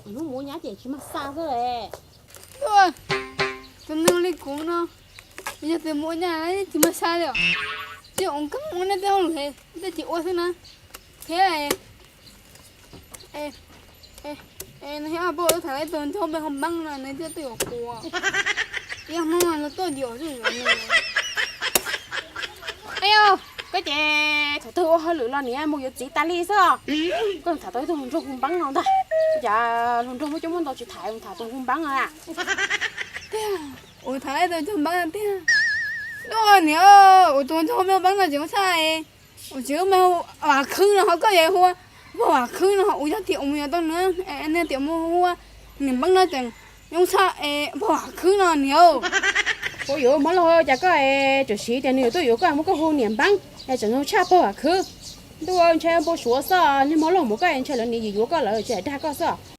Hnub mus ua nyab ces tsis mag xa xwb. Tus neeg li kuv no, yog tus mus ua nyab tsis mag xa li os. Tsis ua kab ua nej tej hauj lwm, tej tsis ua xwb na. Thiab no, yog pab ua tham ib tug nrog peb hu npeeb no nws thiaj tuaj yuav kuv. Yog Hmoob no tuaj yuav xwb yuav nws. Aw, koj ces thaum twg ua hauj lwm los niam mus yuav txiv tas li xwb os. Koj tham tau ib tug hluas nraug hu npeeb no ntag. Cas hluas nraug muaj coob muaj ntau tsis tham, tham tus hu npeeb no na. Tiag, ua tham ib tug hu npeeb no tiag. Niam, ua tus nrog peb hu npeeb no tsis ua tshaj, ua tsis ua Vam Khwb no ho koj yuav hu Pog Vam Khwb no, ua yog tias ua mus yuav tau nws, nej tias mus hu niam npeeb no tseem zoo tshaj Pog Vam Khwb no niam. Ua yuav Hmoob Lauj, cas koj tseem siv tias nws yuav tuaj yuav koj mus koj hu niam npeeb es tseem zoo tshaj Pog Vam Khwb. Ntuj, ntshai npau suav xwb, niag Hmoob Lauj mus koj ntshai lawv nim yim yuav koj lawm tsis dag koj xwb.